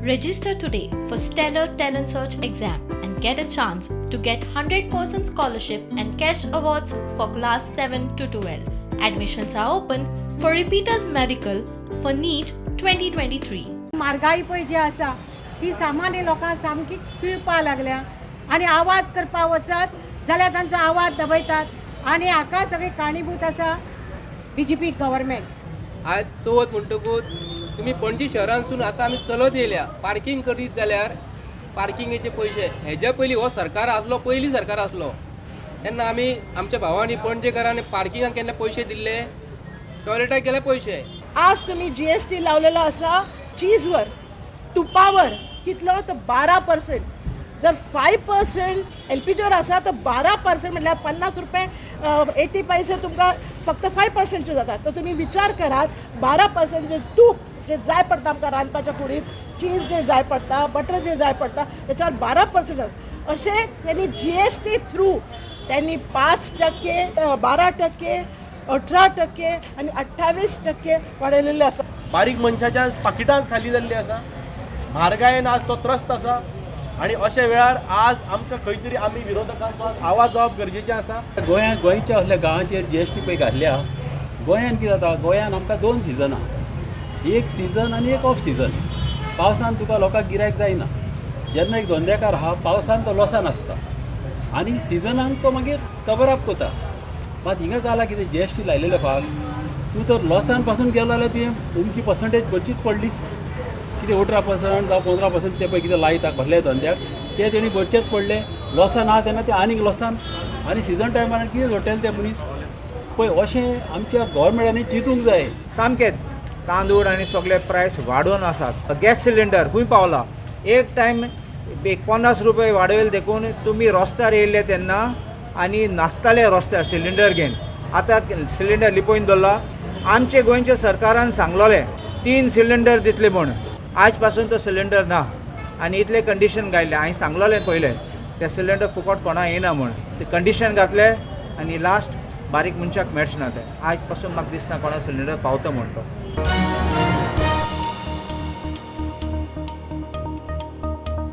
Register today for Stellar Talent Search exam and get a chance to get 100% scholarship and cash awards for class 7 to 12. Admissions are open for repeaters medical for NEET 2023. म्हारगाय पळय जी आसा ती सामान्य लोकांक सामकी पिळपा लागल्या आनी आवाज करपा वचत जाल्यार तांचो आवाज दबयतात आनी हाका सगळी कारणीभूत आसा बीजेपी गव्हर्मेंट. आज चवथ म्हणटकूच तुमी पणजी शहरांतसून आतां आमी चलत येयल्या, पार्किंग करीत जाल्यार पार्किंगेचे पयशे. हेज्या पयलीं हो सरकार आसलो, पयलीं सरकार आसलो तेन्ना आमी आमच्या भावांनी पणजेकारांनी पार्किंगाक केन्ना पयशे दिल्ले? टॉयलेटाक गेले पयशे. आज तुम्ही जीएसटी लावलेला आसा चीजवर, तुपावर, कितलो तर 12%. जर 5% एलपीजीवर आसा तर 12% म्हटल्यार 50 रुपये 80 पैसे तुमकां फक्त 5%चे जाता. तर तुमी विचार करात, 12% जे तूप जे जाय पडटा आमकां रांदपाच्या कुडीत, चीज जे जाय पडटा, बटर जे जाय पडटा, त्याच्यावर 12%. अशें त्यांनी जीएसटी थ्रू त्यांनी 5%, 12%, 18% आनी 28% वाडयलेले आसा. बारीक मनशाच्या पाकिटांच खाली जाल्ली आसा. म्हारगायेन आज तो त्रस्त आसा आनी अशा वेळार आज आमकां खंय तरी आमी विरोधकांचो आज आवाज जावप गरजेचें आसा. गोंयांत गोंयच्या असल्या गांवाचेर जीएसटी पळय घातल्या. गोंयांत कितें जाता, गोंयांत आमकां 2 सिजनां, एक सिजन आनी एक ऑफ सिजन. पावसान तुका लोकांक गिरायक जायना. जेन्ना एक धंदेकार आहा पावसान तो लॉसान आसता आनी सिजनाक तो मागीर कवर अप करता. मात हिंगा जालां कितें, जीएसटी लायलेले फाल तूं तर लॉसान पासून गेलो जाल्यार तुवें उमकी पर्संटेज भरचीच पडली. कितें 18% जावं 15% ते पळय कितें लायता कसल्या धंद्याक, ते तेणी भरचेच पडले. लॉसान आहा तेन्ना ते आनीक लॉसान, आनी सिजन टायमार कितें जोडटले ते मनीस पळय. अशें आमच्या गव्हर्मेंटांनी चिंतूंक जाय. सामकें तांदूळ आनी सगळे प्रायस वाडोवन आसात. गॅस सिलिंडर खूंय पावला, एक टायम 50 रुपये वाडयले देखून तुमी रस्त्यार येयल्ले तेन्ना आनी नाचताले रस्त्यार सिलिंडर घेवन. आतां सिलिंडर लिपोवन दवरला. आमचे गोंयच्या सरकारान सांगलोलें 3 सिलिंडर दितले म्हूण, आज पासून तो सिलिंडर ना आनी इतलें कंडिशन घायलें. हांवें सांगलोलें पयलें ते सिलिंडर फुकट कोणा येना म्हूण, ते कंडिशन घातले आनी लास्ट बारीक मनशाक मेळचना ते. आज पासून म्हाका दिसना कोणा सिलिंडर पावता म्हूण तो.